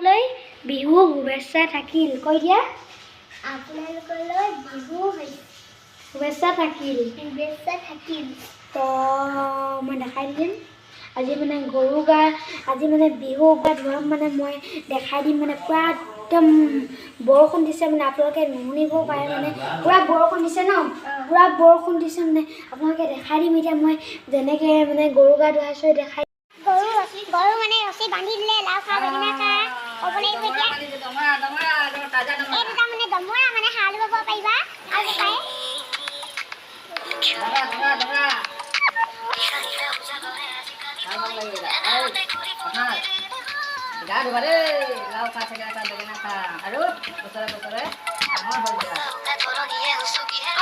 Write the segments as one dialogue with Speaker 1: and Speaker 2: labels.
Speaker 1: লৈ বিহু শুভেচ্ছা থাকিল। কৈ দিয়া।
Speaker 2: আপোনালোকলৈ বিহু
Speaker 1: শুভেচ্ছা থাকিল।
Speaker 2: শুভেচ্ছা থাকিল।
Speaker 1: তো মই দেখাই দিম আজি মানে গৰু গা, আজি মানে বিহু গা ধুৱাম, মানে মই দেখাই দিম। মানে পূৰা একদম বৰষুণ দিছে, মানে আপোনালোকে নুশুনিব পাৰে, মানে পূৰা বৰষুণ দিছে ন, পূৰা বৰষুণ দিছে। মানে আপোনালোকে দেখাই দিম এতিয়া মই যেনেকৈ মানে গৰু গা ধুৱাইছোঁ দেখাই।
Speaker 2: গৰু ৰছী, গৰু মানে ৰছী বান্ধি দিলে, লাও খা বেঙেনা খা ক'ব লাগিব। এতিয়া এই দুটা মানে দমৰা, মানে হাল বাব পাৰিবা আৰু ককাই।
Speaker 3: গা ধুবা দেই, লাও খা চেঙেনা খা বেঙেনা খা আৰু বছৰে বছৰে ডাঙৰ হৈ যোৱা।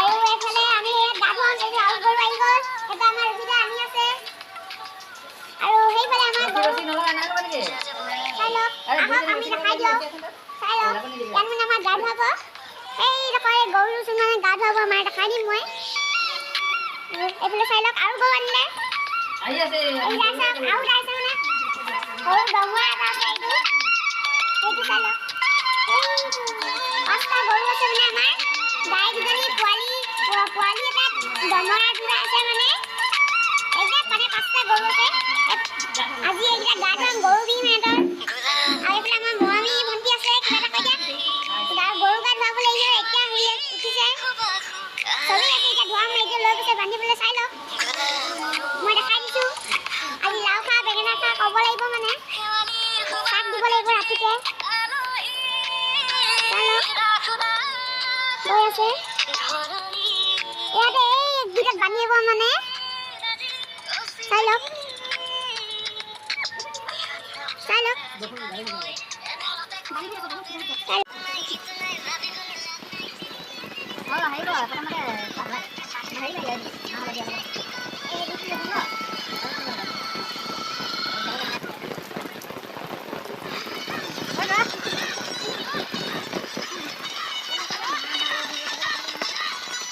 Speaker 2: আৰু এইফালে আমি ইয়াত গা ধুৱাম। এইটো আৰু গৰু আহি গ'ল। সেইটো আমাৰ ৰবিদা আনি আছে আৰু সেইফালে আমাৰ গৰু।
Speaker 3: ৰছী নলগাই নাই লগা নেকি?
Speaker 2: চাই লওক, আহক আমি দেখাই দিয়ক। চাই লওক, ইয়াত মানে আমাৰ গা ধুৱাব। এইডোখৰ এই গৰুচোন মানে গা ধুৱাব আমাৰ, দেখাই দিম মই। এইফালে চাই লওক, আৰু গৰু আনিলে।
Speaker 3: আহি আছে।
Speaker 2: এইকেইটা চাওক, আৰু এটা আছে, মানে সৰু দমৰা এটা আছে। এইটো সেইটো চাই লওক, পাঁচটা গৰু আছে। মানে আমাৰ গাই দুজনী, পোৱালি পোৱালি এটা, দমৰা দুটা আছে। মানে এইকেইটা মানে পাঁচটা গৰু আছে। আজি এইকেইটা গা ধুৱাম, গৰু বিহু সিহঁতৰ। আৰু এইফালে আমাৰ মৰমী ভণ্টি আছে, কিবা এটা কৈ দিয়া। গৰু গা ধুৱাব লাগিব, এতিয়া শুই উঠিছে, চবেই আছে। এতিয়া ধুৱাম, এতিয়া লৈ গৈছে বান্ধিবলৈ। চাই লওক, মই দেখাই দিছোঁ। আজি লাও খা বেঙেনা খা ক'ব লাগিব, মানে শাক দিব লাগিব ৰাতিকে। চাই লওক, গৈ আছে ইয়াতে, এই দুটাত বান্ধিব মানে। চাই লওক, চাই লওক।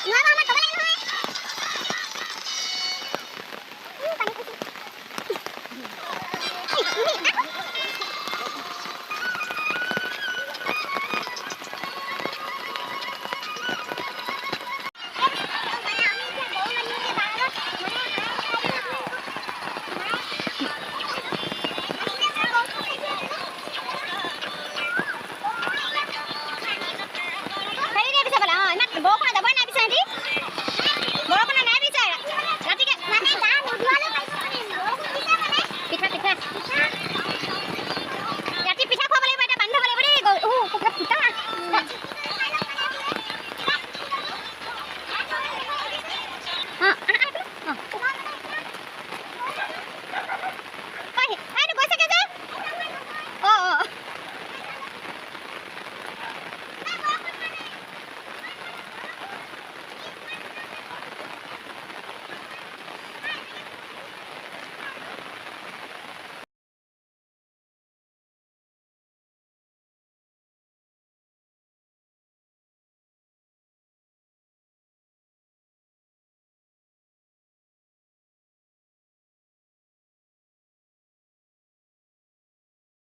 Speaker 2: নোৱাৰা, আমাক ক'ব লাগে নহয়। পানী পৰিছে। আমি এতিয়া গৰু বান্ধিমগৈ বাহিৰত, মানে
Speaker 4: হেৰি দে পিছে বোলে, অঁ, ইমান বৰষুণত যাবই নাই পিছে সিহঁতি। বৰষুণত নাই পিছে ৰাতিকে।
Speaker 2: মানে গা নোধোৱালেও পাৰিছে, মানে বৰষুণ দিছে মানে।
Speaker 4: পিঠা পিঠা ৰাতি পিঠা খুৱাব লাগিব, এতিয়া বান্ধি থ'ব লাগিব দেই গৰু। কুকুৰা পিঠা। অঁ, অঁ, এইটো গৈছেগে যে। অঁ অঁ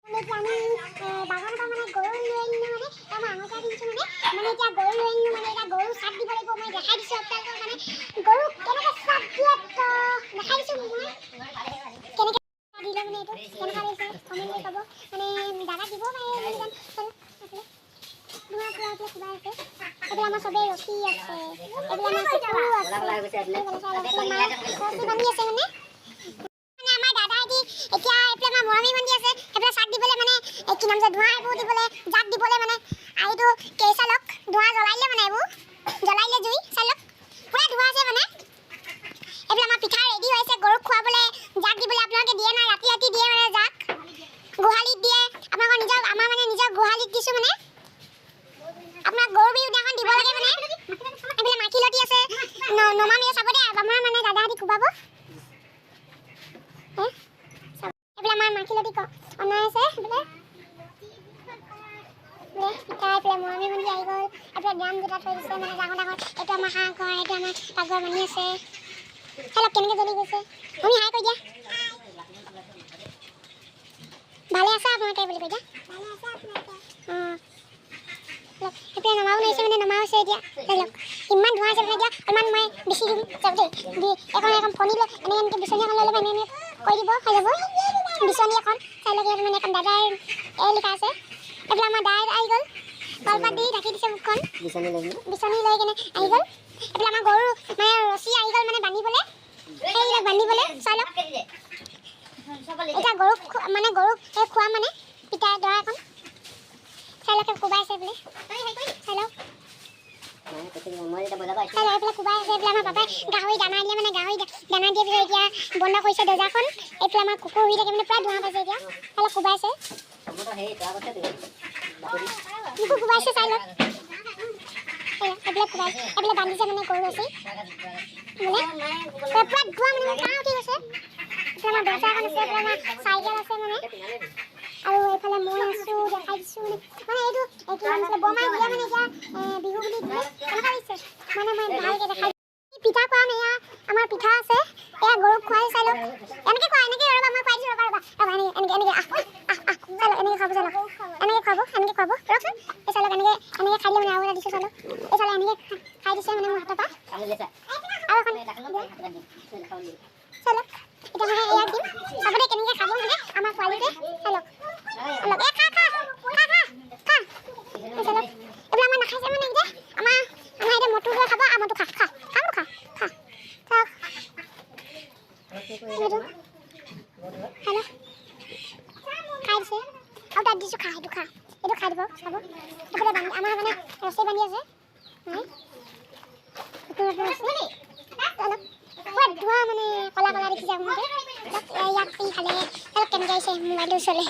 Speaker 2: এতিয়া আমি বাগানৰ পৰা মানে গৰু লৈ আনিলোঁ, মানে মই আঙুঠা দিছোঁ। মানে মানে এতিয়া গৰু লৈ আনিলোঁ, মানে এতিয়া গৰু চাট দিব লাগিব। মই দেখাই দিছোঁ আপোনালোকক, মানে গৰুক কেনেকৈ চাট দিয়ে তো দেখাই দিছোঁ মই কেনেকৈ দিলে। মানে এইটো কেনেকুৱা লাগিছে কমেণ্ট কৰি ক'ব। মানে দাদা দিব পাৰে এইফালে ধোঁৱা পুৰা এইফালে কোবাই আছে। এইফালে আমাৰ চবেই ৰখি আছে। এইফালে আমাৰ কুকুৰো আছে। এইফালে চাই লওক, এইফালে মায়ে ৰছী বান্ধি আছে। মানে মানে আমাৰ দাদা এটি এতিয়া এইফালে আমাৰ মৰমী ভণ্টি আছে, সেইফালে চাক দিবলৈ, মানে এই কি নাম যে ধোঁৱা এইবোৰ দিবলৈ, জাক দিবলৈ। মানে আৰু এইটো কেইচা লওক, ধোঁৱা জ্বলাই দিলে, মানে এইবোৰ জ্বলাই দিলে জুই। চাই লওক, পূৰা ধোঁৱা আছে। মানে এইফালে আমাৰ পিঠা ৰেডি হৈছে গৰুক খুৱাবলৈ, জাক দিবলৈ। আপোনালোকে দিয়ে নাই? ৰাতি ৰাতি দিয়ে, মানে জাক গোহালিত দিয়ে। আপোনালোকৰ নিজৰ, আমাৰ মানে নিজৰ গোহালিত দিছোঁ। মানে আপোনাক গৰু বিহু দিনাখন দিব লাগে। মানে এইফালে মাখিলতি আছে, নমামি চাব দেই। আমাৰ মানে দাদাহঁতি কোবাব। এইফালে আমাৰ মাখিলতি অনাই আছে। এইফালে পিঠা, এইফালে মৰমী ভণ্টি আহি গ'ল। এইফালে ড্ৰাম দুটা থৈ দিছে, মানে ডাঙৰ ডাঙৰ। এইটো আমাৰ হাঁহ ঘৰ, এইটো আমাৰ পাকঘৰ বনি আছে। চাই লওক কেনেকৈ জ্বলি গৈছে। ভনী, হাই কৈ দিয়া। ভালে আছা আপোনালোকে বুলি কৈ দিয়া। অঁ, লওক, এইফালে নমাও হৈছে, মানে নমা হৈছে এতিয়া। চাই লওক, ইমান ধোঁৱা আছে। মানে এতিয়া অলপমান মই বিচি দিম, চাওক দেই। দি এখন এখন ফণি লৈ এনেকৈ এনেকৈ বিচনী এখন লৈ ল'ব, এনেকৈ এনেকৈ কৰি দিব, হৈ যাব বিচনী এখন। চাই লওক, ইয়াত মানে এখন দাদাৰ এ লিখা আছে। এইফালে আমাৰ দাই আহি গ'ল, কলপাত দি ঢাকি দিছে মুখখন। বিচনী লৈ কেনে আহি গ'ল। এইফালে আমাৰ গৰু মানে ৰছী আহি গ'ল, মানে বান্ধিবলৈ, সেইবিলাক বান্ধিবলৈ। চাই লওক, এতিয়া গৰুক মানে গৰুক এই খোৱা মানে পিঠা দৰা এখন। চাই লওক, কোবাই আছে বোলে। চাই লওক, চাই লওক, এইফালে কোবাই আছে। এইফালে আমাৰ পাপাই গাহৰি দানা দিয়ে, মানে গাহৰি দানা দিয়াৰ পিছত এতিয়া বন্ধ কৰিছে দৰ্জাখন। এইফালে আমাৰ কুকুৰ শুই থাকে, মানে পূৰা ধোঁৱা পাইছে এতিয়া। চাই লওক, কোবাইছে, মোকো কোবাইছে। চাই লওক, এইফালে কোবাই, এইফালে বান্ধিছে মানে গৰু ৰছী বোলে। পূৰা ধোঁৱা, মানে মোৰ কাহ উঠি গৈছে। এইফালে আমাৰ দৰ্জা এখন আছে, এইফালে আমাৰ চাইকেল আছে মানে। আৰু এইফালে মই আছো, দেখাই দিছো। মানে এইটো এই কি নাম আছিলে, বৰমাই দিলে, মানে এতিয়া বিহু বুলি দিলে। কেনেকুৱা লাগিছে মানে মই ভালকে দেখাই। পিঠা খুৱাম, এয়া আমাৰ পিঠা আছে, এয়া গৰুক খুৱাই। চাই লওক, এনেকে খোৱা, এনেকে। ৰ'বা, মই খুৱাই দিছোঁ। ৰ'বা, ৰ'বা, ৰ'বা। এনেকে, এনেকে, এনেকে। আহ, আহ, আহ। চাই লওক, এনেকে খুৱাব। চাই লওক, এনেকে খুৱাব, এনেকে খুৱাব। ৰখচোন। এই চাই লওক, এনেকে এনেকে খাই দিলে, মানে আৰু এটা দিছোঁ। চাই লওক, এই চাই লওক, এনেকে খাই দিছে মানে মোৰ হাতৰ পৰা। আৰু এখন চাই লওক। এতিয়া মানে এয়াক দিম, চাব দেই কেনেকে খাব মানে আমাৰ পোৱালিটোৱে। চাই লওক অলপ। এ খা, খা, খা, খা, খা। এই চাই লওক, এইবিলাক আমাৰ নাখাইছে। মানে এতিয়া আমাৰ এতিয়া মটুটোৱে খাব। আৰু মটু, খা, খা, খা, খা, খা। চাওক, এইটো খাই লওক, খাই দিছে। আৰু তাত দিছোঁ, খা, সেইটো খা, এইটো খাই দিব, খাব। এইফালে বান্ধি আমাৰ মানে ৰছী বান্ধি আছে মানে নতুন নতুন ৰছী। অলপ পুৰা ধোঁৱা, মানে ক'লা ক'লা দেখিছে আপোনালোকে। ইয়াক ই খালে। অলপ কেনেকৈ আহিছে মোবাইলটোৰ ওচৰলৈ।